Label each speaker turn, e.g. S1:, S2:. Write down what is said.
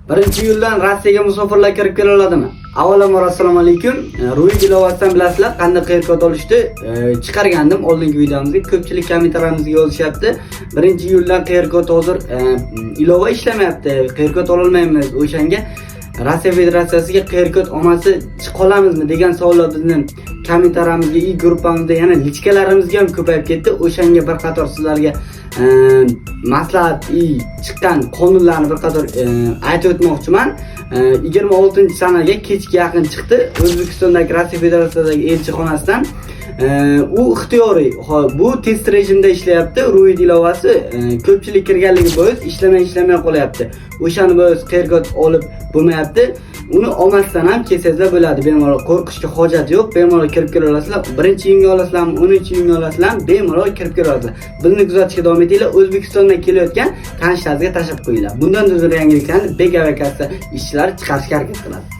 S1: 1-iyuldan Rossiyaga musofirlar kirib kela oladimi? Avvalambor, assalomu alaykum. Ruid ilovasidan bilasizlar, qanday QR kod olishni chiqargandim oldingi videomizda. Ko'pchilik kommentariyarimizga yozishyapti. 1-iyuldan QR kod hozir ilova ishlamayapti. QR kod ololmaymiz. O'shanga Rossiya Federatsiyasiga QR kod olmasi chiqa olamizmi degan savollar bizni kommentariyamizga и gruppamizda, yana личка larimizga ham ko'payib ketdi. O'shanga bir qator sizlarga maslahat и chiqqan qonunlarni bir qator aytib o'tmoqchiman. 26 sanaga kechki yaqin chiqdi O'zbekistondagi Rossiya Federatsiyasidagi elchixonasidan. U ixtiyoriy. Hop, bu test rejimda ishlayapti. Ruid ilovasi ko'pchilik kirganligi bois ishlamay ishlamay qolyapti. O'shani bois QR kod olib bo'lmayapti. Uni olmasdan ham kelsangizlar bo'ladi. Bemalol, qo'rqishga hojat yo'q. Bemalol kirib kela olasizlar. 1-iyunga olasizlarmi, 10-iyunga olasizlarmi, bemalol kirib kela olasizlar. Bizni kuzatishga davom etinglar. O'zbekistondan kelayotgan tanishlaringizga tashlab qo'yinglar. Bundan zo'r yangiliklarni Bek aviakassa ishchilari chiqarishga harakat qiladi.